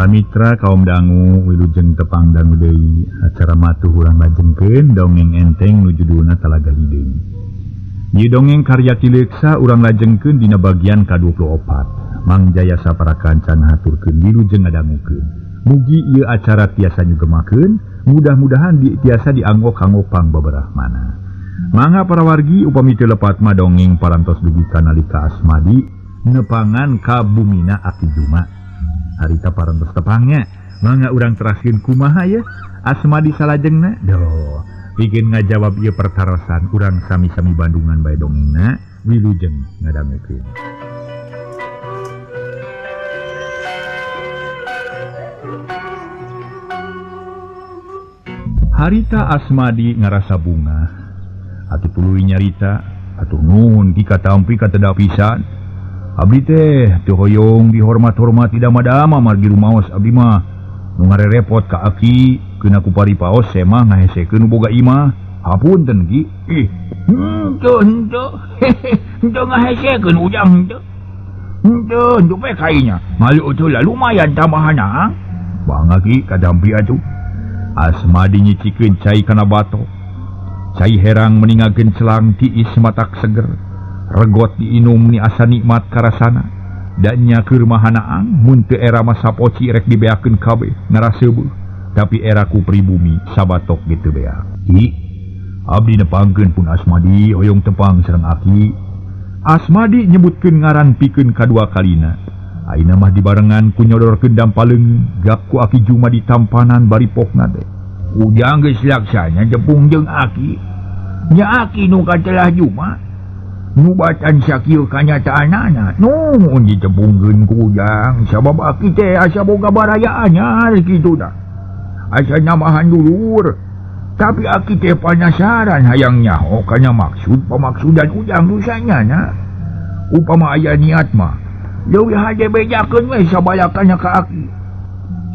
Para mitra kaum dangu wilujeng tepang dangu deui acara matuh urang lajengkeun dongeng enteng nu judulna Talaga Hideung. Ieu dongeng karya Ki Leuksa urang lajengkeun dina bagian ka-24. Mang Jaya sapara kanca ngahaturkeun wilujeng ngadangukeun. Mugi ieu acara tiasa nyugemakeun, mudah-mudahan tiasa dianggo kanggo pangbabarahmana. Mangga para wargi upami teu lepat mah dongeng parantos dugi ka nalika Asmadi nepangan ka bumina Aki Juma. Harita parantos tepangnya, mangga urang teraskeun kumaha ya Asmadi salajengna. Duh, pikeun ngajawab ieu pertarosan urang sami-sami bandungan bae dongengna, wilujeng ngadangukeun. Harita Asmadi ngarasa bunga. Atuh tuluy nyarita, atuh nuhun ki katampi kateda pisan. Abdi teh teu hoyong dihormat-hormat dama-dama margi rumaos abdi mah nu ngarerepot ka aki keuna ku paripaos semah ngahesekeun nu boga imah. Hapunten ki. Ih, henteu henteu. Henteu ngahesekeun ujang henteu. Henteu henteu pe kainya. Malu teu lah lumayan tambahanna. Bangga ki katampi atuh. Asmadi nyicikeun cai kana bato. Cai herang meningakeun celang tiis matak seger. Regot diinum ni asa nikmat karasana. Dan nya keur mahanaang mun teu era masa poci rek dibeakeun kabeh ngaraseubeuh. Tapi era ku pribumi sabatok ge teu beak. Ki, abdi nepangkeun pun Asmadi hoyong tepang sareng aki. Asmadi nyebutkeun ngaran pikeun kadua kalina. Ayeuna mah dibarengan ku nyodorkeun dampaleung gap ku Aki Juma ditampanan bari pokna teh. Ujang geus laksana jepung jeung aki. Nya aki nu katelah Juma. Nu batan sakieu kanyataanana nuhun ditepungkeun ku ujang sabab aki teh asa boga baraya anyar kitu tah. Asa namahan dulur. Tapi aki teh panasaran hayang nyaho kana maksud pamaksudan ujang nu sanyana. Upama aya niat mah leuwih hade bejakeun we sabalakanna ka aki.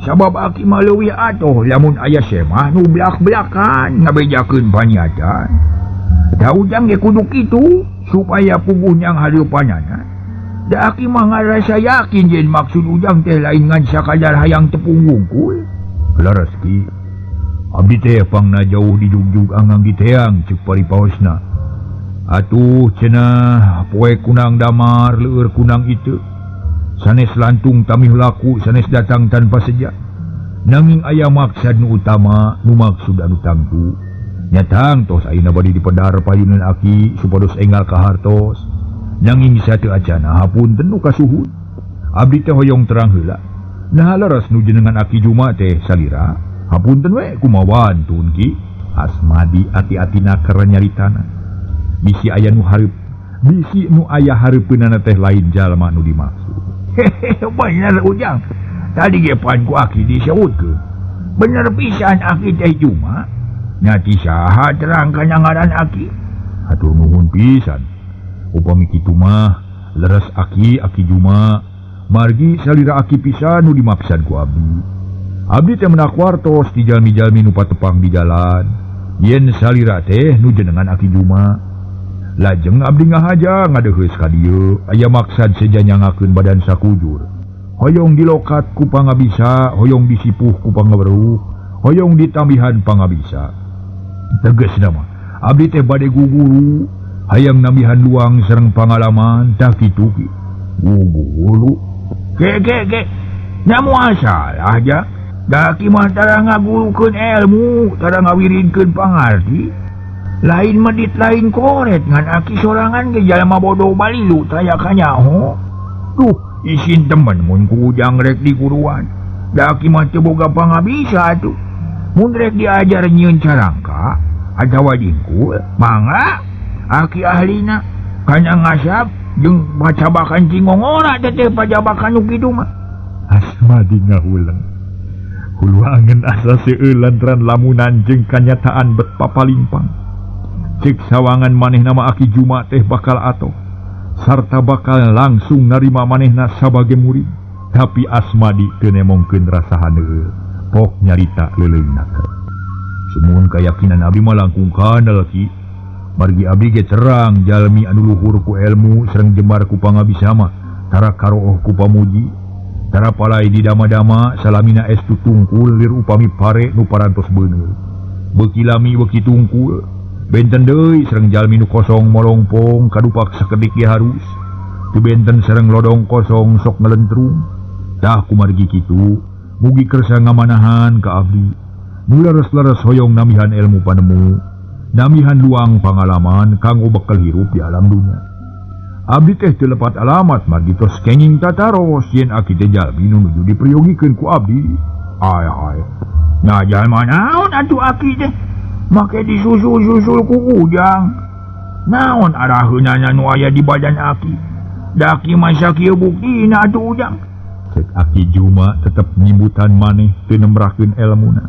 Sabab aki mah leuwih atoh lamun aya semah nu blak-blakan ngabejakeun paniatan. Da ujang ge kudu kitu supaya puguh nyang hareupanana. Da aki mah ngarasa yakin yen maksud ujang teh lain ngan sakadar hayang tepung wungkul. Leres ki. Abdi teh pangna jauh dijugjug anggang diteang ceuk paripaosna. Atuh cenah poe kunang damar leueur kunang itu. Sanes lantung tamih laku sanes datang tanpa seja. Nanging aya maksad nu utama nu maksud anu tangtu. Nyatang tos ayeuna bade dipedar payunan aki supados enggal ka hartos. Nanging sateu acana hapunten nu kasuhun. Abdi teh hoyong terang heula. Nah leres nu jenengan Aki Juma teh salira. Hapunten we kumaha wantun ki. Asmadi ati-atina keur nyaritana. Bisi aya nu hareup, bisi nu aya hareupeunana teh lain jalma nu dimaksud. Hehehe bener ujang. Tadi ge pan ku aki disebutkeun. Bener pisan aki teh Juma. Nyati saha terang kana ngaran aki. Hatur nuhun pisan. Upami kitu mah leres aki Aki Juma. Margi salira aki pisan nu dimaksad ku abdi. Abdi teh menak wartos ti jalmi-jalmi nu patepang di jalan. Yen salira teh nu jenengan Aki Juma. Lajeng abdi ngahaja ngadeheus ka dieu aya maksad seja nyangakeun badan sakujur. Hoyong dilokat ku pangabisa, hoyong disipuh ku pangaweruh, hoyong ditambihan pangabisa. Tegasna mah abdi teh bade guguru, hayang nambihan luang sareng pangalaman tah kitu ki. Guguru. Ge ge ge. Nya moal salah ja. Da aki mah tara ngagurukeun ilmu, tara ngawiridkeun pangarti. Lain medit lain koret ngan aki sorangan ge jalma bodoh balilu taya kanyaho. Duh, isin temen mun ku ujang rek diguruan. Da aki mah teu boga pangabisa atuh. Mun rek diajar nyieun carangka atawa dingkul, mangga aki ahlina kana ngasap jeung pacabakan cingongora teh pajabakan nu kitu mah. Asmadi ngahuleng. Hulu angen asa seueur lantaran lamunan jeung kanyataan bet papalimpang. Cek sawangan manehna mah Aki Juma teh bakal atoh sarta bakal langsung narima manehna sabagai murid. Tapi Asmadi teu nemongkeun rasa haneueul, pok nyarita leuleungna teh. Sumuhun kayakinan abdi mah langkung kandel ki. Margi abdi ge terang jalmi anu luhur ku ilmu sareng jembar ku pangabisa mah tara karooh ku pamuji. Tara palai di dama-dama salamina estu tungkul lir upami pare nu parantos beuneur. Beuki lami beuki tungkul. Benten deui sareng jalmi nu kosong molongpong kadupak sakedik ge harus. Teu benten sareng lodong kosong sok ngelentrung. Tah kumargi kitu, mugi kersa ngamanahan ka abdi. Nu leres-leres hoyong namihan ilmu panemu, namihan luang pangalaman kanggo bekal hirup di alam dunya. Abdi teh teu lepat alamat margi tos kenging tataros yen aki teh jalmi nu nuju dipriyogikeun ku abdi. Ay ay. Nah jalma naon atuh aki teh? Make disusul-susul ku ujang. Naon araheunana nu aya di badan aki? Da aki mah sakieu buktina atuh ujang. Cek Aki Juma tetep nyimbutan maneh teu nembrakeun elmuna.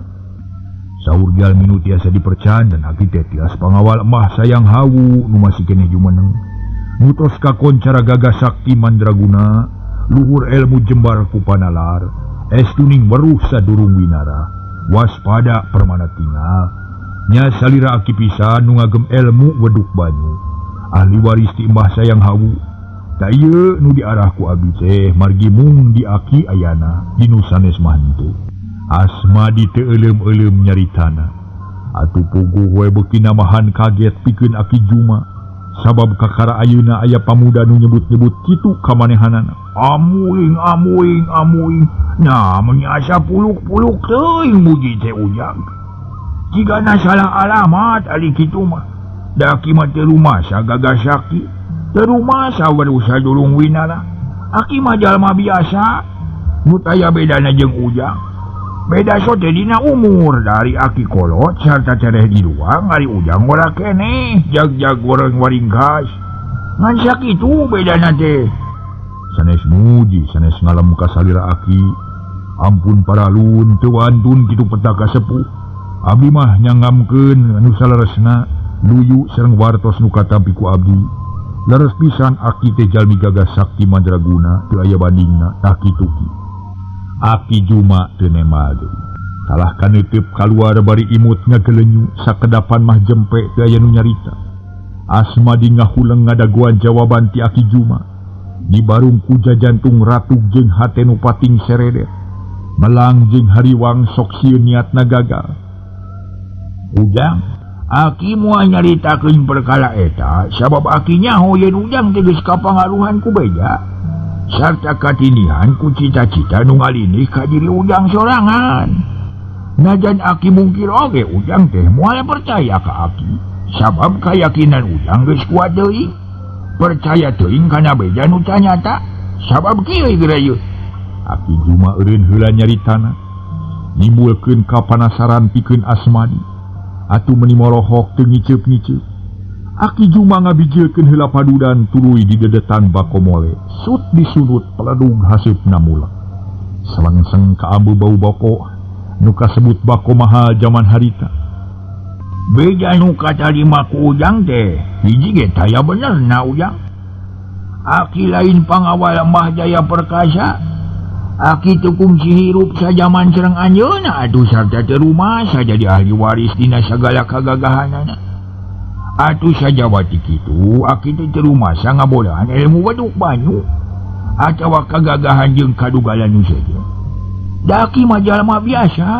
Saur jalmi nu tiasa dipercan dan aki teh tias pangawal emah sayang hawu nu masih keneh jumeneng. Nutos kakoncara gagah sakti mandraguna, luhur ilmu jembar ku panalar, estuning weruh sadurung winara, waspada permana tinggal. Nya salira aki pisan nu ngagem ilmu weduk banyu. Ahli waris ti Mbah Sayang Hawu. Ta ieu nu diarah ku abdi teh margi mung di aki ayana di nu sanes mah henteu. Asmadi teu euleum-euleum nyaritana. Atuh puguh we beuki namahan kaget pikeun Aki Juma. Sabab kakara ayeuna aya pamuda nu nyebut-nyebut kitu kamanehanana. Amuing amuing amuing. Nah meuni asa puluk-puluk teuing muji teh ujang. Jigana salah alamat ari kitu mah. Da aki mah teu rumasa gagah sakti. Teu rumasa weruh sadurung winara. Aki mah jalma biasa. Nu taya bedana jeung ujang. Beda sote dina umur dari aki kolot sarta tereh di luang ari ujang ora keneh jag-jag goreng waringkas. Ngan sakitu bedana teh. Sanes muji sanes ngalem ka salira aki. Ampun paralun teu wantun kitu petaka sepuh. Abdi mah nyangamkeun anu saleresna luyu sareng wartos nu katampi ku abdi. Leres pisan aki teh jalmi gagah sakti mandraguna teu aya bandingna tah kitu ki. Aki Juma teu nemal deui. Kalah kaneuteub kaluar bari imut ngagelenyu sakedapan mah jempe teu aya nu nyarita. Asmadi ngahuleng ngadaguan jawaban ti Aki Juma. Dibarung ku jajantung ratug jeung hate nu pating seredet. Melang jeung hariwang sok sieun niatna gagal. Ujang, aki moal nyaritakeun perkara eta sabab aki nyaho yen ujang teh geus kapangaruhan ku beja. Sarta katinihan ku cita-cita nu ngalinih ka diri ujang sorangan. Najan aki mungkir oge ujang teh moal percaya ka aki sabab kayakinan ujang geus kuat deui. Percaya teuing kana beja nu nyata sabab kieu geura ieu. Aki Juma eureun heula nyaritana. Nimbulkeun kapanasaran pikeun Asmadi. Atuh meuni morohok teu ngiceup-ngiceup. Aki Juma ngabijilkeun heula padudan tuluy didedetan bakomole. Sut disunut peledug haseupna mulek. Salengseng kaambu bau bako nu kasebut bako mahal jaman harita. Beja nu katarima ku ujang teh hiji ge taya benerna ujang. Aki lain pangawal Mbah Jaya Perkasa. Aki teu kungsi hirup sajaman sareng anjeunna atuh sarta teu rumasa jadi ahli waris dina sagala kagagahanana. Atuh sajawati kitu aki teh teu rumasa ngabodahan ilmu weduk banyu atawa kagagahan jeung kadugalan nu sejen. Da aki mah jalma biasa.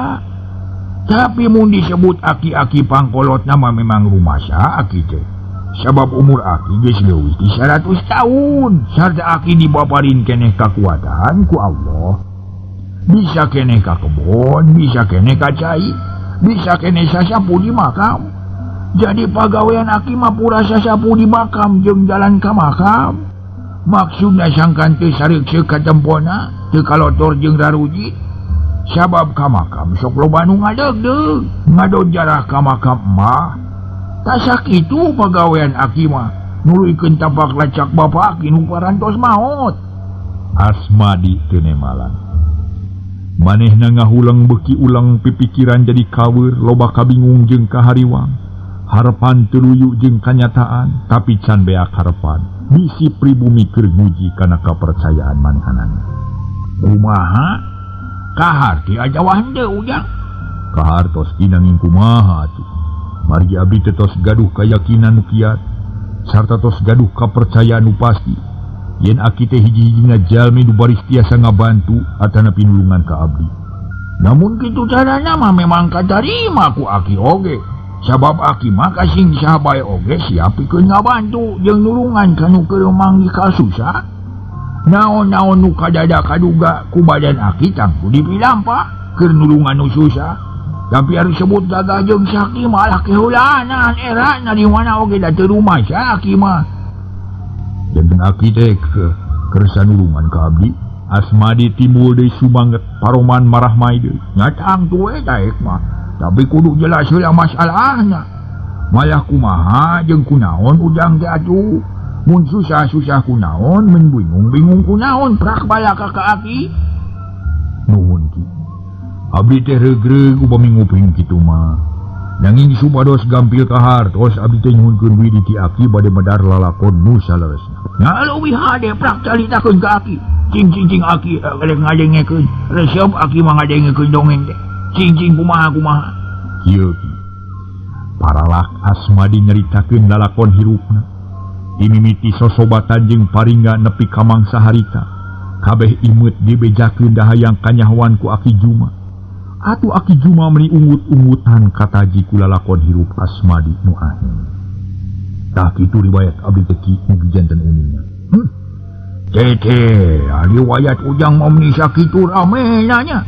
Tapi mun disebut aki-aki pangkolotna mah memang rumasa aki teh. Sabab umur aki geus leuwih ti 100 tahun sarta aki dibaparin keneh kakuatan ku Allah. Bisa keneh ka kebon, bisa keneh ka cai, bisa keneh sasapu di makam. Jadi pagawean aki mah pura sasapu di makam jeung jalan ka makam. Maksudna sangkan teu sareuk-seuk katempona, teu kalotor jeung raruji. Sabab ka makam sok loba nu ngadeugdeug, ngadojarah ka makam mah. Tah sakitu pagawean aki mah nuluykeun tapak lacak bapa aki nu parantos maot. Asmadi teu nemalan. Manehna ngahuleng beuki ulang pipikiran jadi kaweur loba kabingung jeung kahariwang. Harepan teu luyu jeung kanyataan tapi can beak harepan. Bisi pribumi keur nguji kana kapercayaan manehanana. Kumaha? Kaharti ajawa henteu ujang. Kahartos kinanging kumaha atuh. Margi abdi teh tos gaduh kayakinan nu kiat sarta tos gaduh kapercayaan nu pasti. Yen aki teh hiji-hijina jalmi nu baris tiasa ngabantu atana pinulungan ka abdi. Namun kitu carana mah memang katarima ku aki oge. Sabab aki mah kasing saha bae oge siap pikeun ngabantu jeung nulungan ka nu keur manggih kasusah. Naon-naon nu kadada kaduga ku badan aki tangtu dipilampa keur nulungan nu susah. Tapi harus sebut gagah jeung sakti malah keheulaanan era na di mana oge da teu rumasa aki mah. Janten aki teh kersa nulungan ka abdi. Asmadi timbul deui sumanget paroman marah mai deui. Nyatang tu we daek mah. Tapi kudu jelas heula masalahna. Malah kumaha jeung kunaon ujang teh atuh. Mun susah-susah kunaon, mun bingung-bingung kunaon prak balaka ka aki. Nuhun ki. Abdi teh regreg upami nguping kitu mah. Nanging supados gampil ka hartos abdi teh nyuhunkeun widi ti aki bade medar lalakon nu saleresna. Nya leuwih hade prak caritakeun ka aki. Cing-cing aki rek ngadengekeun. Resep aki mah ngadengekeun dongeng teh. Cing-cing kumaha-kumaha. Kieu ki. Paralak Asmadi nyaritakeun lalakon hirupna. Dimimiti sosobatan jeung paringga nepi ka mangsa harita. Kabeh imeut dibejakeun dahayang kanyahoan ku Aki Juma. Atuh Aki Juma meuni ungut-ungutan kataji ku lalakon hirup Asmadi nu aheng. Tah kitu riwayat abdi teh ki mugi janten uninga. Teteh, riwayat ujang mah meuni sakitu ramena nya.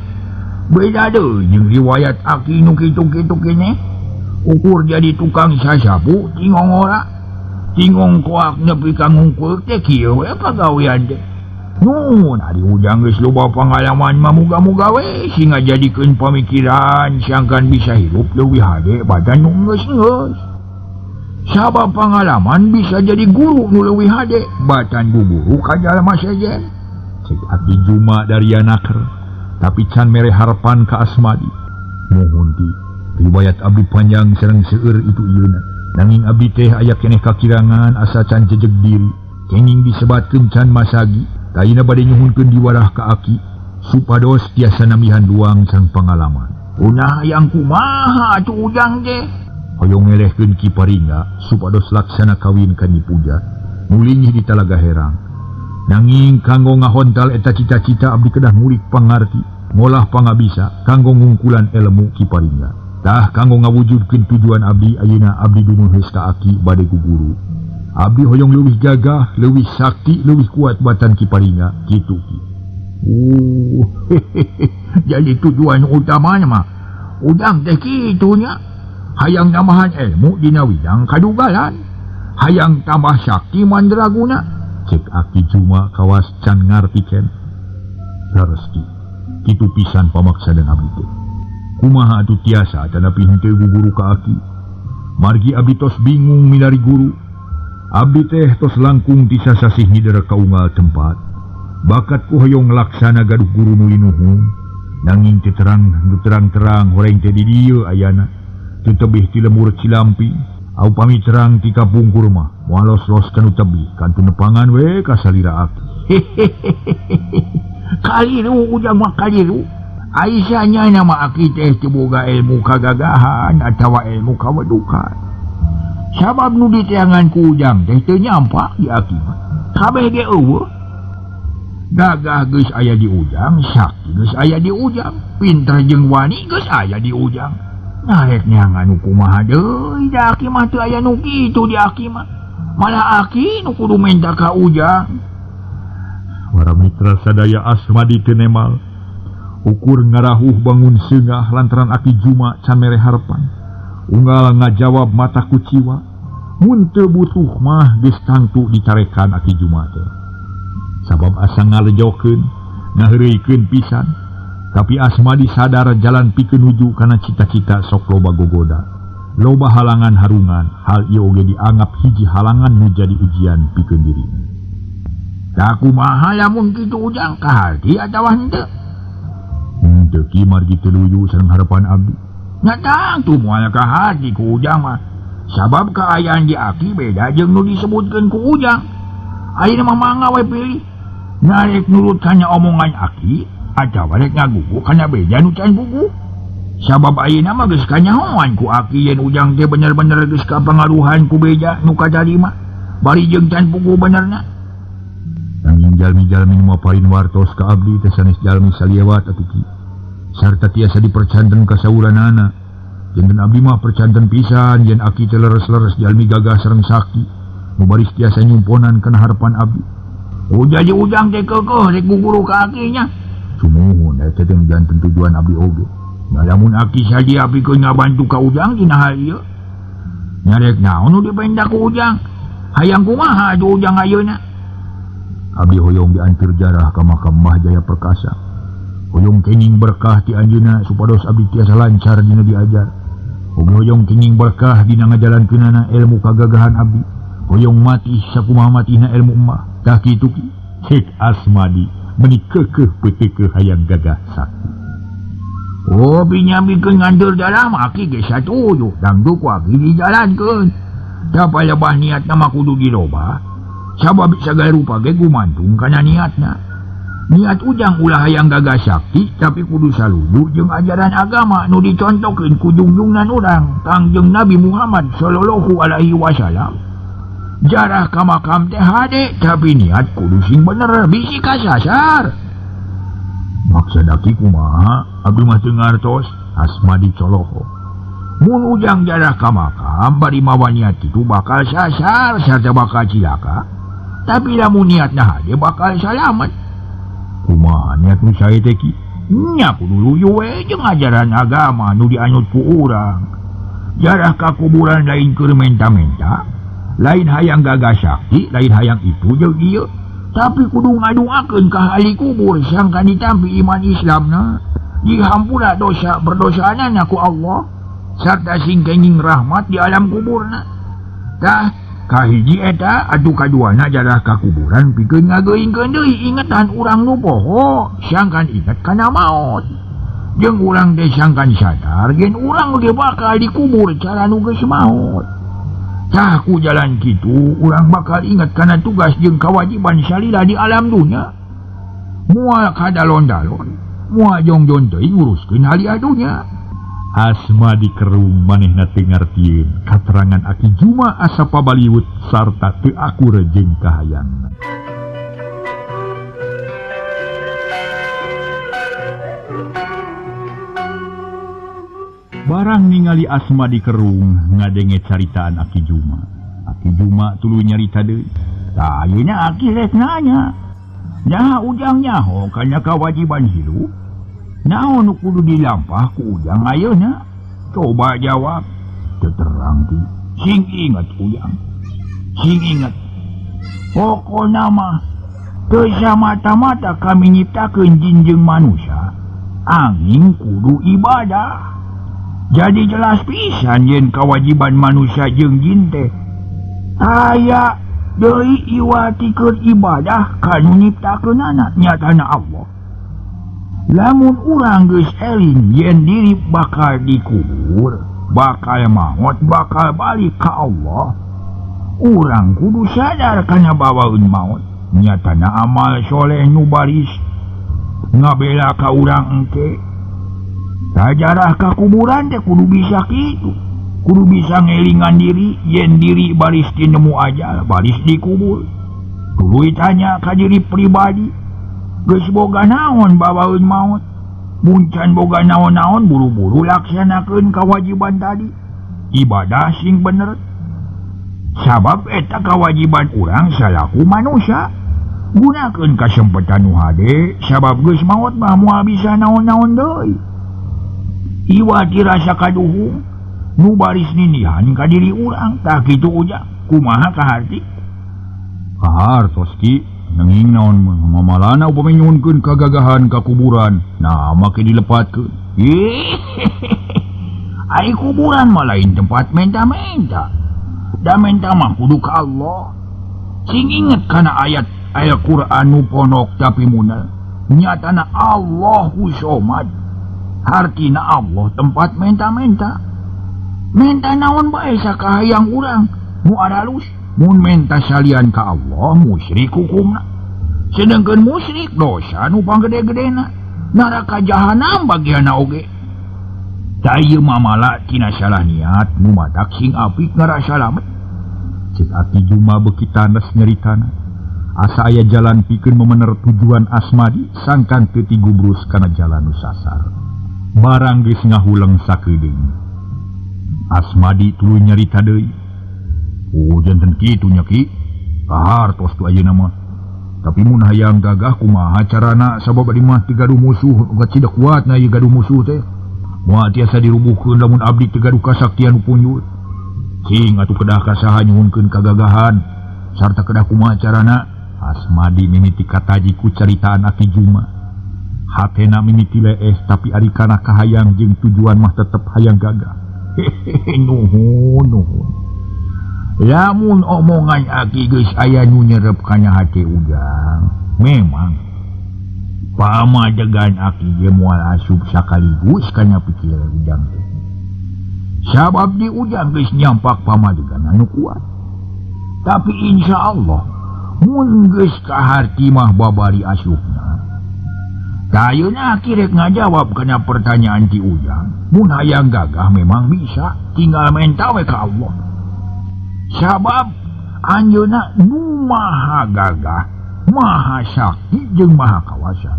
Beda deui jeung riwayat aki nu kitu-kitu keneh. Ukur jadi tukang sasapu tingongora. Tingong koak nepi ka ngungkul teh kieu we pagawean teh. Nun, ari ujang geus loba pangalaman mah muga-muga we sing ngajadikeun pamikiran sangkan bisa hirup leuwih hade badan nu geus-geus. Sabab pangalaman bisa jadi guru nu leuwih hade batan guru ka jalma sejen. Cek Aki Juma dari Anaker, tapi can mere harapan ka Asmadi. Muhun ti riwayat abdi panjang sareng seueur itu ieuna. Nanging abdi teh aya keneh kakirangan asa can jejeg diri. Kenging disebatkeun can masagi. Tayina bade nyuhunkeun diwarah ka aki supados tiasa nambihan luang sareng pangalaman. Punah hayang kumaha atuh ujang teh? Hoyong ngelehkeun Ki Paringga supados laksana kawin ka Nyi Puja nu linggih di Talaga Herang. Nanging kanggo ngahontal eta cita-cita abdi kedah ngulik pangarti, ngolah pangabisa kanggo ngungkulan ilmu Ki Paringga. Tah kanggo ngawujudkeun tujuan abdi ayeuna abdi dunuheus ka aki bade guguru. Abdi hoyong leuwih gagah, leuwih sakti, leuwih kuat batan Ki Paringga kitu ki. Jadi tujuan utamana mah ujang teh kitu nya. Hayang nambahan ilmu dina widang kadugalan, hayang tambah sakti mandraguna. Cek Aki Juma kawas can ngarti ken. Leres ki, kitu pisan pamaksadan abdi teh. Kumaha atuh tiasa tanapi henteu guguru ka aki. Margi abdi tos bingung milari guru. Abdi teh tos langkung ti sasasih ngider ka unggal tempat. Bakat ku hoyong laksana gaduh guru nu linuhung. Nanging teu terang nu terang-terang horeng teh di dieu ayana. Teu tebih ti lembur Cilampi, upami terang ti kapungkur mah moal los-los kanu tebih kantun nepangan we ka salira aki. Kaliru ujang mah kaliru. Aisyah nya nama aki teh teu boga ilmu kagagahan atawa ilmu kawedukan. Sabab nu diteangan ku ujang teh teu nyampak di aki mah. Kabeh ge eueuh. Gagah geus aya di ujang, sakti geus aya di ujang, pinter jeung wani geus aya di ujang. Narek neangan nu kumaha deui da aki mah teu aya nu kitu di aki mah. Malah aki nu kudu menta ka ujang. Para mitra sadaya Asmadi teu nemal. Ukur ngarahuh bangun seungah lantaran Aki Juma can mere harepan. Unggal ngajawab mata kuciwa. Mun teu butuh mah geus tangtu dicarekan Aki Juma teh. Sabab asa ngalejokeun, ngaheureuykeun pisan. Tapi Asmadi sadar jalan pikeun nuju kana cita-cita sok loba gogoda. Loba halangan harungan, hal ieu oge dianggap hiji halangan nu jadi ujian pikeun diri. Da kumaha lamun kitu ujang kaharti atawa henteu? Henteu ki margi teu luyu sareng harapan abdi. Nya tangtu moal kaharti ku ujang mah. Sabab kaayaan di aki beda jeung nu disebutkeun ku ujang. Ayeuna mah mangga we pilih. Narek nurut kana omongan aki atawa rek ngagugu kana beja nu can puguh. Sabab ayeuna mah geus kanyahoan ku aki yen ujang teh bener-bener geus kapangaruhan ku beja nu katarima. Bari jeung can puguh benerna. Nanging jalmi-jalmi nu maparin wartos ka abdi teh sanes jalmi saliewat atuh Ki. Sarta tiasa dipercanten ka sauranana. Janten abdi mah percanten pisan yen aki teh leres-leres jalmi gagah sareng sakti. Nu baris tiasa nyumponan kana harepan abdi. Oh jadi ujang teh keukeuh rek guguru ka aki nya. Sumuhun eta teh janten tujuan abdi oge. Nya lamun aki sadia pikeun ngabantu ka ujang dina hal ieu. Nya rek naon nu dipenta ku ujang? Hayang kumaha atuh ujang ayeuna? Abdi hoyong dianteur jarah ka makam Mbah Jaya Perkasa. Hoyong kenging berkah ti anjeunna supados abdi tiasa lancar dina diajar. Oge hoyong kenging berkah dina ngajalankeunana ilmu kagagahan abdi. Hoyong mati sakumaha matina ilmu emak. Tah kitu Ki. Cek Asmadi meuni keukeuh peuteukeuh hayang gagah sakti. Oh binyamikeun nganteur jarah mah aki ge satuju. Dangdu ku aki dijalankeun. Tah lebah niatna mah kudu dirobah. Sabab sagala rupa ge gumantung kana niatna. Niat ujang ulah hayang gagah sakti tapi kudu saludu jeung ajaran agama nu dicontokeun ku jungjungan urang Kangjeng Nabi Muhammad sallallahu alaihi wasallam. Jarah ka makam teh hade tapi niat kudu sing bener bisi kasasar. Maksud aki kumaha? Abdi mah teu ngartos. Asmadi coloho. Mun ujang jarah ka makam bari mawa niat kitu bakal sasar sarta bakal cilaka. Tapi lamun niatna hade bakal salamet. Kumaha niat nu sae teh Ki? Nya kudu luyu we jeung ajaran agama nu dianut ku urang. Jarah ka kuburan lain keur menta-menta, lain hayang gagah sakti, lain hayang itu jeung ieu, tapi kudu ngaduakeun ka ahli kubur sangkan ditampi iman Islamna, dihampura dosa berdosaanana ku Allah sarta sing kenging rahmat di alam kuburna. Tah kahiji eta atuh kaduana jarah ka kuburan pikeun ngageuingkeun deui ingetan urang nu poho sangkan inget kana maot. Jeung urang teh sangkan sadar gen urang ge bakal dikubur cara nu geus maot. Tah ku jalan kitu urang bakal inget kana tugas jeung kawajiban salila di alam dunya. Moal kadalon-dalon, moal jongjon teuing nguruskeun hal dunya. Asma dikerung manehna teu ngartieun katerangan Aki Juma asa pabaliwut sarta teu akur jeung kahayangna. Barang ningali Asma dikerung ngadenge caritaan Aki Juma. Aki Juma tuluy nyarita deui. Tah ayeuna Aki rek nanya. Nyaha ujang nyaho kana kawajiban hirup? Naon nu kudu dilampah ku ujang ayeuna? Coba jawab. Teu terang Ki. Sing inget ujang. Sing inget. Pokona mah teu samata-mata kami nyiptakeun jin jeung manusia, angin kudu ibadah. Jadi jelas pisan yen kewajiban manusia jeung jin teh aya deui iwati keur ibadah ka nu nyiptakeunana nyatana Allah. Lamun urang geus eling yen diri bakal dikubur, bakal maot, bakal balik ka Allah, urang kudu sadar kana bawaeun maot. Nyatana amal soleh nu baris ngabela ka urang engke. Sajarah ka kuburan teh kudu bisa kitu. Kudu bisa ngelingan diri yen diri baris tinemu ajal, baris dikubur. Tuluy tanya ka diri pribadi, geus boga naon bawaeun maot? Mun can boga naon-naon buru-buru laksanakeun kawajiban tadi. Ibadah sing bener. Sabab eta kawajiban urang salaku manusia. Gunakeun kasempatan nu hade sabab geus maot mah moal bisa naon-naon deui. Iwati rasa kaduhung nu baris nindihan ka diri urang. Tah kitu ujang kumaha kaharti? Kahartos Ki. Nanging naon mamalana upami nyuhunkeun kagagahan ka kuburan, nah make dilepatkeun. Ai kuburan mah lain tempat menta-menta. Da menta mah kudu ka Allah. Sing inget kana ayat Al-Qur'an nu ponok tapi munal. Nyatana Allahu Somad. Hartina Allah tempat menta-menta. Menta naon bae sakahayang urang nu aralus. Mun menta salian ka Allah musyrik hukumna. Sedengkeun musyrik dosa nu panggede-gedena. Neraka jahanam bagianna oge. Tah ieu mamala tina salah niat nu matak sing apik ngarasa lamet. Cek Aki Juma beuki tanes nyaritana. Asa aya jalan pikeun memener tujuan Asmadi sangkan teu tigubrus kana jalan nu sasar. Barang geus ngahuleng sakeudeung. Asmadi tuluy nyarita deui. Oh janten kitu nya Ki. Kahartos tu ayeuna mah. Tapi mun hayang gagah kumaha carana sabab abdi mah teu gaduh musuh, uga tidak kuat na ieu gaduh musuh teh. Moal tiasa dirubuhkeun lamun abdi teu gaduh kasaktian nu punjul. Cing atuh kedah ka saha nyuhunkeun kagagahan sarta kedah kumaha carana. Asmadi mimiti kataji ku caritaan Aki Juma. Hatena mimiti leeh tapi ari kana kahayang jeung tujuan mah tetep hayang gagah. Hehehe nuhun nuhun. Lamun omongan Aki geus aya nu nyerep kana hate ujang, memang pamadegan Aki ge moal asup sakaligus kana pikiran ujang teh. Sabab di ujang geus nyampak pamadegan anu kuat. Tapi insya Allah mun geus kaharti mah babari asupna. Ayeuna Aki rek ngajawab kana pertanyaan ti ujang. Mun hayang gagah memang bisa, tinggal menta we ka Allah. Sabab anjeunna nu maha gagah, maha sakti jeung maha kawasa.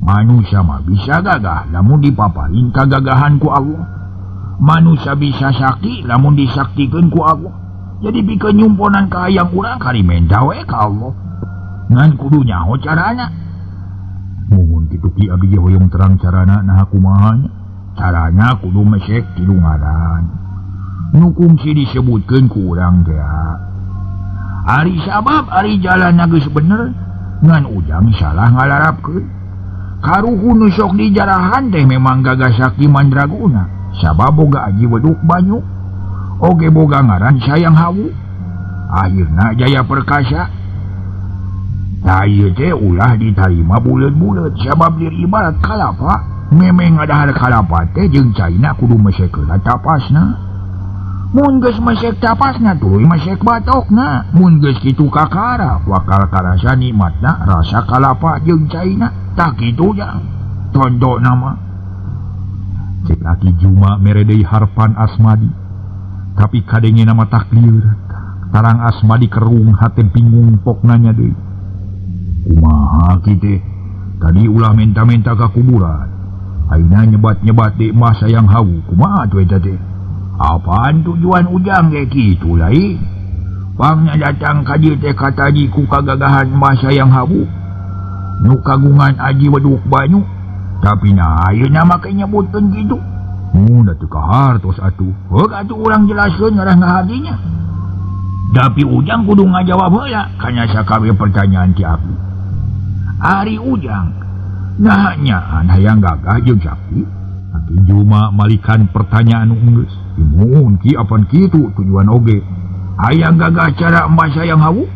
Manusia mah bisa gagah lamun dipaparin kagagahan ku Allah. Manusia bisa sakti lamun disaktikeun ku Allah. Jadi pikeun nyumponan kahayang urang kari menta we ka Allah. Ngan kudu nyaho carana. Muhun kitu Ki abdi ge hoyong terang carana naha kumaha nya. Carana kudu mesek tilu ngaran. Nu kungsi disebutkeun ku urang teh. Ari sabab ari jalanna geus bener ngan ujang salah ngalarapkeun. Karuhun nu sok dijarahan teh memang gagah sakti mandraguna. Sabab boga aji weduk banyu. Oge boga ngaran sayang hawu. Akhirna Jaya Perkasa. Tah ieu teh ulah ditarima buleut-buleut sabab diri ibarat kalapa. Memeng ngadahar kalapa teh jeung caina kudu mesek heula tapasna. Mun geus mesek tapasna tuluy mesek batokna. Mun geus kitu kakara bakal karasa nikmatna rasa kalapa jeung caina. Tah kitu jang. Contona mah. Cek Aki Juma mere deui harpan Asmadi. Tapi kadenge nama takdir. Tarang Asmadi kerung hate bingung pok nanya deui. Kumaha ki teh? Tadi ulah menta-menta ka kuburan. Ayeuna nyebat-nyebat deui mah sayang hawu. Kumaha tuh eta teh? Apaan tujuan ujang ge kitu lain? Pangnya datang ka dieu teh kataji ku kagagahan mah sayang hawu. Nu kagungan aji weduk banyu. Tapi nah ayeuna mah ke nyebutkeun kitu. Mun atuh kahartos atuh. Heuk atuh urang jelaskeun ngarah ngahadinya. Tapi ujang kudu ngajawab heula kana sakabeh pertanyaan ti abdi. Ari ujang nah nyaan hayang gagah jeung sakti. Aki Juma malikan pertanyaan geus. Imun ki apan kitu tujuan oge. Hayang gagah cara mbah sayang hawu?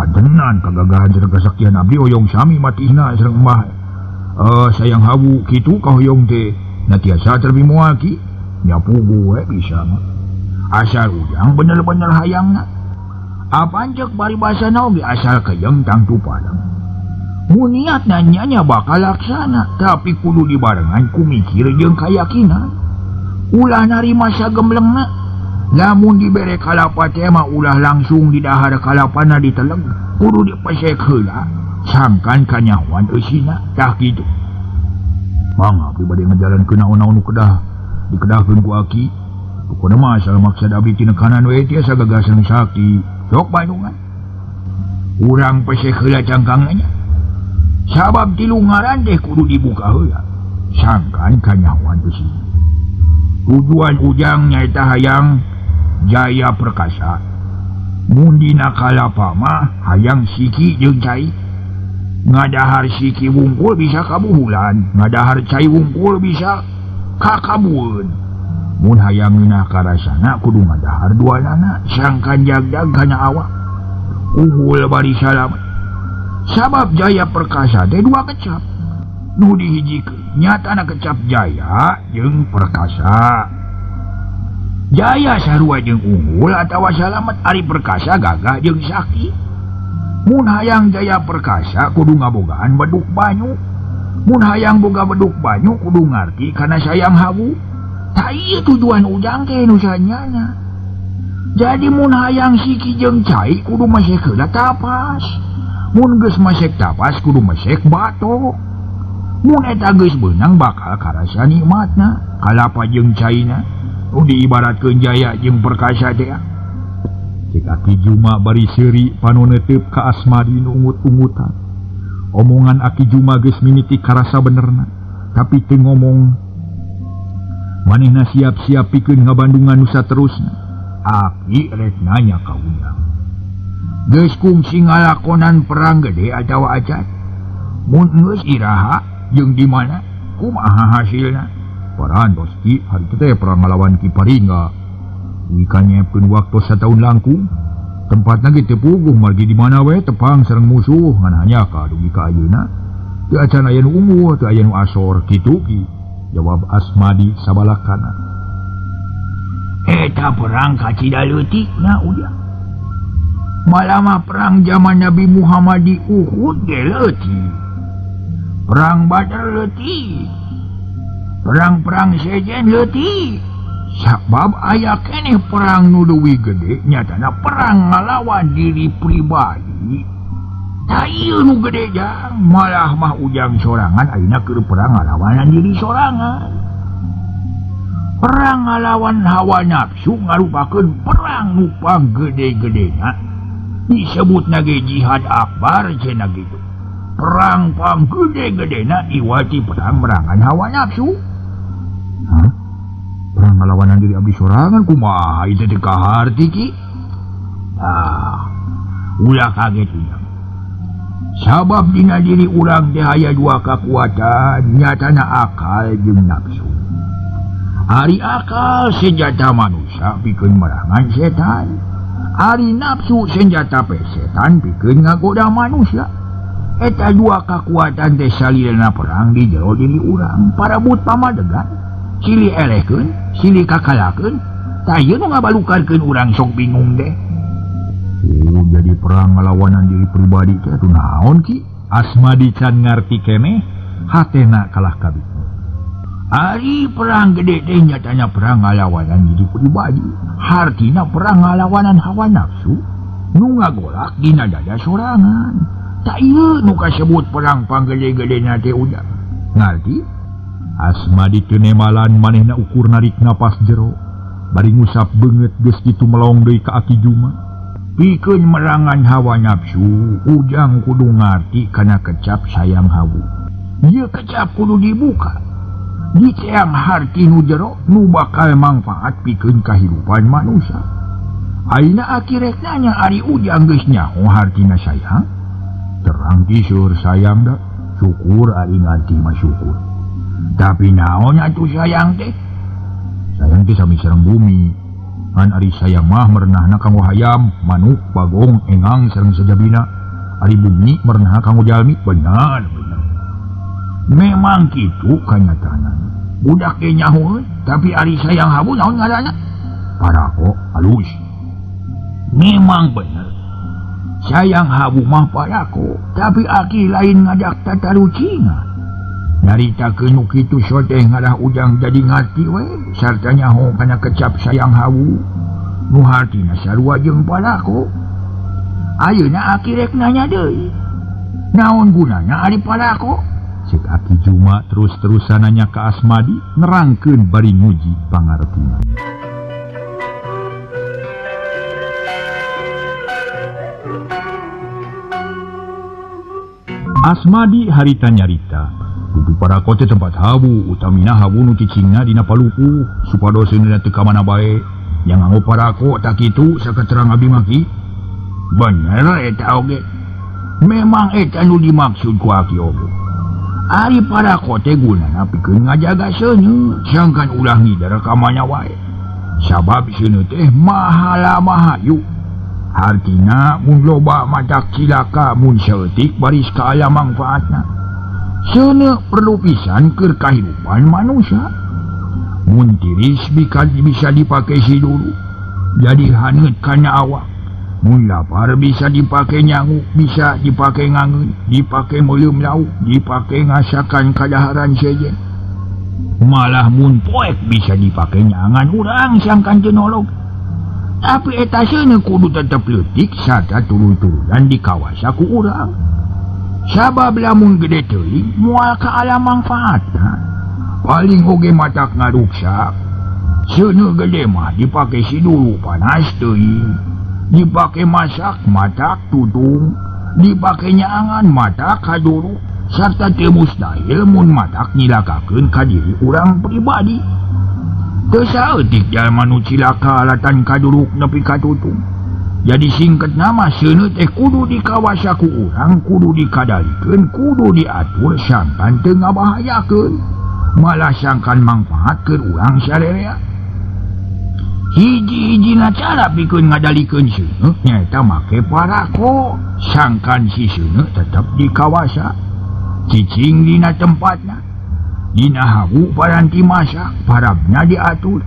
Adenan kagagahan sareng kasaktian abdi hoyong sami matihna sareng mbah sayang hawu kitu kahoyong teh. Na tiasa terbi moal ki nya pugu we bisa mah. Asal ujang bener-bener hayangna. Apan ceuk paribasana oge asal kejeng tangtu padang. Mun niat nanya bakal laksana, tapi kudu dibarengan ku mikir jeung kayakinan. Ulah narima sagemblengna. Lamun dibere kalapa teh mah ulah langsung didahar kalapana diteleg, kudu dipesek heula sangkan kanyahoan eusina. Tah kitu. Mangga abdi bade ngajalankeun naon-naon nu kedah dikedahkeun ku Aki. Pokona mah asal maksad abdi tinekanan we tiasa gagasan sakti. Sok bandungan. Urang pesek heula cangkangna nya. Sabab tilu ngaran teh kudu dibuka heula sangkan kanyahoan eusina. Tujuan ujang nyaeta hayang Jaya Perkasa. Mun dina kalapa mah hayang siki jeung cai. Ngadahar siki wungkul bisa kabuhulan, ngadahar cai wungkul bisa kakabueun. Mun hayang ngeunah karasana kudu ngadahar duanana sangkan jagdag kana awak. Unggul bari salamet. Sabab Jaya Perkasa teh dua kecap. Nu dihijikeun nyatana kecap Jaya jeung Perkasa. Jaya sarua jeung unggul atawa salamet, ari Perkasa gagah jeung sakti. Mun hayang Jaya Perkasa kudu ngabogaan beduk banyu. Mun hayang boga beduk banyu kudu ngarti kana sayang hawu. Tah ieu tujuan ujang teh nu sanyana. Jadi mun hayang siki jeung cai kudu masek heula tapas. Mun geus masek tapas kudu masek batok. Mun eta geus beunang bakal karasa nikmatna. Kalapa jeung caina nu diibaratkeun jaya jeung perkasa teh. Cek Aki Juma bari seuri panoneteup ka Asmadi nu ungut-ungutan. Omongan Aki Juma geus mimiti karasa benerna, tapi teu ngomong. Manehna siap-siap pikeun ngabandungan nu saterusna. Aki rek nanya ka ujang. Geus kungsi ngalakonan perang gede atawa acan? Mun geus iraha jeung di mana? Kumaha hasilna? Parantos Ki, harita teh perang ngalawan Ki Paringga. Wika nyiapkeun waktu sataun langkung. Tempatna ge teu puguh margi di mana we tepang sareng musuh ngan hanya ka dugi ka ayeuna. Teu acan aya nu unggul, teu aya nu asor kitu Ki. Jawab Asmadi sabalakana. Eta perang kacida leutikna ujang. Malah mah perang zaman Nabi Muhammad di Uhud ge leutik. Perang Badar leutik. Perang-perang sejen leutik. Sabab aya keneh perang nu leuwih gede nyatana perang ngalawan diri pribadi. Tah ieu nu gede jang, malah mah ujang sorangan ayeuna keur perang ngalawanan diri sorangan. Perang ngalawan hawa nafsu ngarupakeun perang nu panggede-gedena. Disebutna ge jihad akbar cenah kitu. Perang panggede-gedena iwati perang merangan hawa nafsu. Hah? Perang ngalawanan diri abdi sorangan kumaha ieu teh kaharti Ki? Ah, ulah kaget ujang. Sabab dina diri urang teh aya dua kakuatan, nyatana akal jeung nafsu. Ari akal senjata manusia pikeun merangan setan. Ari nafsu senjata pe setan pikeun ngagoda manusia. Eta dua kakuatan teh salilna perang di jero diri urang. Parebut pamadegan, silih elehkeun, silih kakalakeun. Tah ieu nu ngabalukarkeun urang sok bingung deh. Oh, jadi perang ngalawanan diri pribadi teh atuh naon Ki? Asmadi can ngarti keneh, hatena kalah kabeh. Ari perang gede teh nyatana perang ngalawanan diri pribadi. Hartina perang ngalawanan hawa nafsu nu ngagolak dina dada sorangan. Tak ieu nu kasebut perang panggede-gedena teh ujang. Ngarti? Asmadi teu nemalan manehna ukur narik napas jero. Bari ngusap beungeut geus kitu melong deui ka Aki Juma. Pikeun merangan hawa nafsu, ujang kudu ngarti kana kecap sayang hawu. Ieu kecap kudu dibuka. Diceang harti nu jero nu bakal mangfaat pikeun kahirupan manusia. Ayeuna Aki rek nanya ari ujang geus nyaho hartina sayang? Terang kisur sayang da, syukur ari ngarti mah syukur. Tapi naon atuh sayang teh? Sayang teh sami sareng bumi. Ngan ari sayang mah merenahna kanggo hayam, manuk, bagong, engang sareng sajabina. Ari bumi merenahna kanggo jalmi, benar benar. Memang kitu kanyatana. Budak ge nyaho tapi ari sayang habu naon ngaranna? Parako halus. Memang bener. Sayang habu mah parako, tapi aki lain ngajak tatarucingan. Nyaritakeun nu kitu soteh ngarah ujang jadi ngarti we, sarta nyaho kana kecap sayang habu. Nu hartina sarua jeung parako. Ayeuna aki rek nanya deui. Naon gunana ari parako? Cek Aki Juma terus-terusan nanya ka Asmadi, nerangkeun bari nguji pangartina. Asmadi harita nyarita, kudu parako teh tempat habu, utamina habu nu cicingna dina palupuh, supados seuneu teu ka mana bae. Yang nganggo parako tak kitu saketerang abi mah Ki. Bener eta oge. Memang eta nu dimaksud ku Aki oge. Ari parako teh gunana pikeun ngajaga seuneu, sangkan ulah ngidar ka mana wae. Sabab seuneu teh mahala mahayu. Hartina mun loba matak cilaka, mun saeutik baris ka aya mangfaatna. Seuneu perlu pisan keur kahirupan manusia. Mun tiris bisa dipake si dulu, jadi haneut kana awak. Mun lapar bisa dipake nyangu, bisa dipake ngangeun, dipake meuleum lauk, dipake ngasakan kadaharan sejen. Malah mun poek bisa dipake nyangan urang sangkan teu nolog. Tapi eta seuneu kudu tetep leutik sarta turun-turunan dikawasa ku urang. Sabab lamun gede teuing moal ka alam mangfaatna. Paling oge matak ngaruksak. Seuneu gede mah dipake si dulu panas teuing. Dipake masak matak tutung, dipake nyaangan matak kaduruk sarta teu mustahil mun matak nyilakakeun ka diri urang pribadi. Teu saeutik jalma nu cilaka alatan kaduruk nepi ka tutung. Jadi singkat nama seuneu teh kudu dikawasa ku urang, kudu dikadalikeun, kudu diatur sangkan teu ngabahayakeun, malah sangkan mangfaatkeun urang sarerea. Hiji-hijina cara pikeun ngadalikeun seuneu nyaeta make parako, sangkan si seuneu tetep dikawasa, cicing dina tempatna. Dina hawu paranti masak, parabna diatur.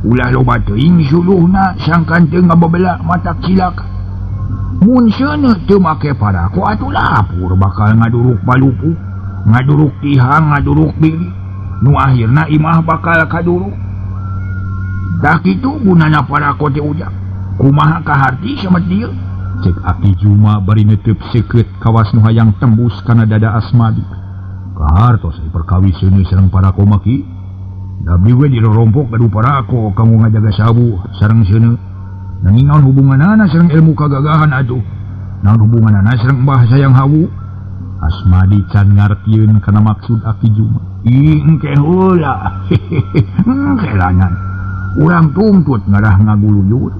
Ulah loba teuing suluhna sangkan teu ngababela matak cilaka. Mun seuneu teu make parako atuh lapur bakal ngaduruk balupu, ngaduruk tihang, ngaduruk bilik. Nu akhirna imah bakal kaduruk. Tah kitu gunana parako teh ujang. Kumaha kaharti samet dieu? Cek Aki Juma bari neuteub seukeut kawas nu hayang tembus kana dada Asmadi. Kahartos ai perkawis seuneu sareng parako mah ki. Da abdi we dirorompok gaduh parako kanggo ngajaga sabu sareng seuneu. Nanging naon hubunganana sareng ilmu kagagahan atuh? Naon hubunganana sareng Mbah Sayang Hawu? Asmadi can ngartieun kana maksud Aki Juma. Ih, engke heula. Engke lanan. Urang tungtut ngarah ngaguluyur.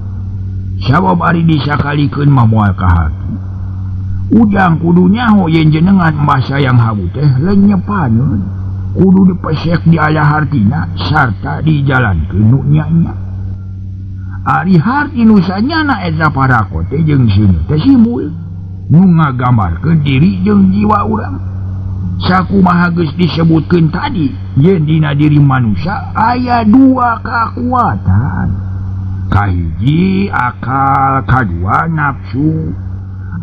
Sabab ari disakalikeun mah moal kaharti. Ujang kudu nyaho yen jenengan Mbah Sayang Hawu teh lenyepaneun. Kudu dipesek di ala hartina sarta dijalankeun nu nya-nya. Ari harti nu sanyana eta parako teh jeung seuneu teh simbul nu ngagambarkeun diri jeung jiwa urang. Sakumaha geus disebutkeun tadi yen dina diri manusia aya dua kakuatan. Kahiji akal, kadua nafsu.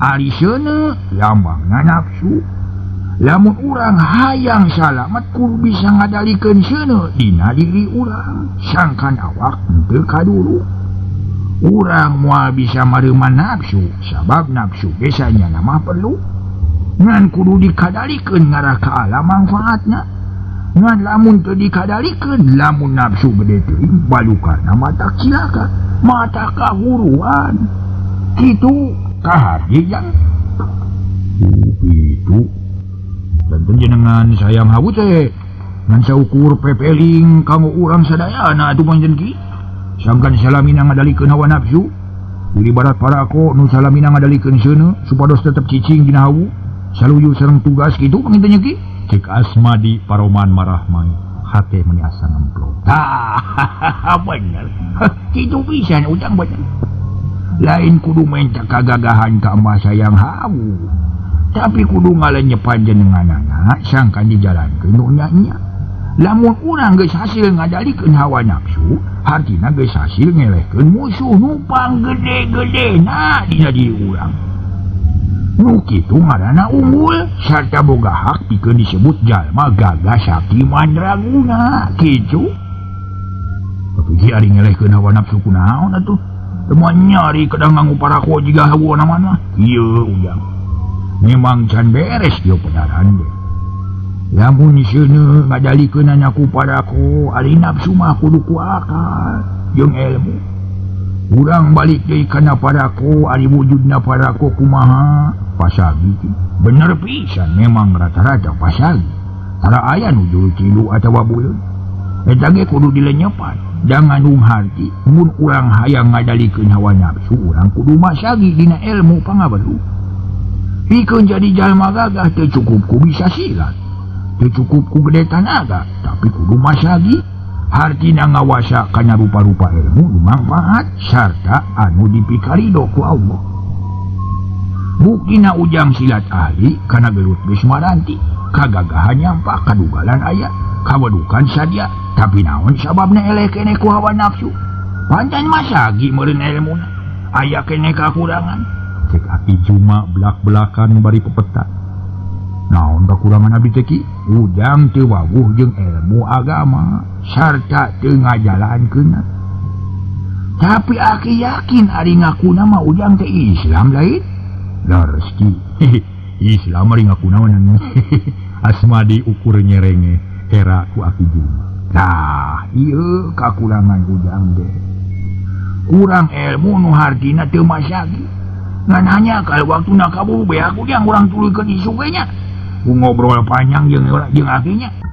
Ari seuneu lambangna nafsu. Lamun urang hayang salamet kudu bisa ngadalikeun seuneu dina diri urang, sangkan awak henteu kaduruk. Urang moal bisa mareuman nafsu, sabab nafsu ge sanyana mah perlu. Ngan kudu dikadalikeun ngarah ka alam mangfaatna. Ngan lamun teu dikadalikeun, lamun nafsu gede teuing balukarna matak cilaka, mata kahuruan. Kitu kaharti jang. Kitu. Tentu jenengan Sayang Hawu teh ngan saukur pepeling kanggo urang sadayana atuh panjen ki. Sangkan salamina ngadalikeun hawa nafsu. Di barat parako nu salamina ngadalikeun seuneu supados tetep cicing dina hawu. Saluyu sareng tugas kitu panginten ki. Cek Asmadi paroman marah mai hate meuni asa ngemplong. Tah, bener. Kitu pisan ujang bener. Lain kudu minta kagagahan ka Mbah Sayang Hawu. Tapi kudu ngalenyepan jenenganana sangkan dijalankeun nu nya-nya. Lamun urang geus hasil ngadalikeun hawa nafsu, hartina geus hasil ngelehkeun musuh nu panggede-gedena dina diri urang. Nu kitu ngaranna unggul sarta boga hak pikeun disebut jalma gagah sakti mandraguna kitu. Tapi ki ari ngelehkeun hawa nafsu kunaon atuh? Teu moal nyari kedah nganggo parako jiga hawa mana? Ieu ujang. Memang can beres ieu pedaran deh. Lamun seuneu ngadalikeunana ku parako, ari nafsu mah kudu ku akal jeung ilmu. Urang balik deui kana parako, ari wujudna parako kumaha? Pasagi. Bener pisan memang rata-rata pasagi. Tara aya nu juru tilu atawa buleud. Eta ge kudu dilenyepan. Da ngandung harti, mun urang hayang ngadalikeun hawa nafsu, urang kudu masagi dina ilmu pangaberu. Pikeun jadi jalma gagah teu cukup ku bisa silat, teu cukup ku gede tanaga, tapi kudu masagi. Hartina ngawasa kana rupa-rupa ilmu nu mangfaat sarta anu dipikarido ku Allah. Buktina ujang silat ahli kana gelut geus maranti, kagagahan nyampak, kadugalan aya, kawedukan sadia, tapi naon sababna eleh keneh ku hawa nafsu? Pancen masagi meureun ilmuna, aya keneh kakurangan. Cek Aki Juma belak-belakan bari pepeta. Naon kakurangan abdi teh ki? Ujang teu wawuh jeung ilmu agama sarta teu ngajalankeunna. Tapi aki yakin ari ngaku nama Ujang teh Islam lain. Leres Ki. Islam ari ngaku naon. Asmadi ukur nyerenge era ku Aki Juma. Tah, ieu kakurangan Ujang teh. Kurang ilmu nu hartina teu masagi. Ngan hanya kalau waktuna kaburu beak Ujang urang tuluykeun isu ge nya. Ku ngobrol panjang jeung akinya.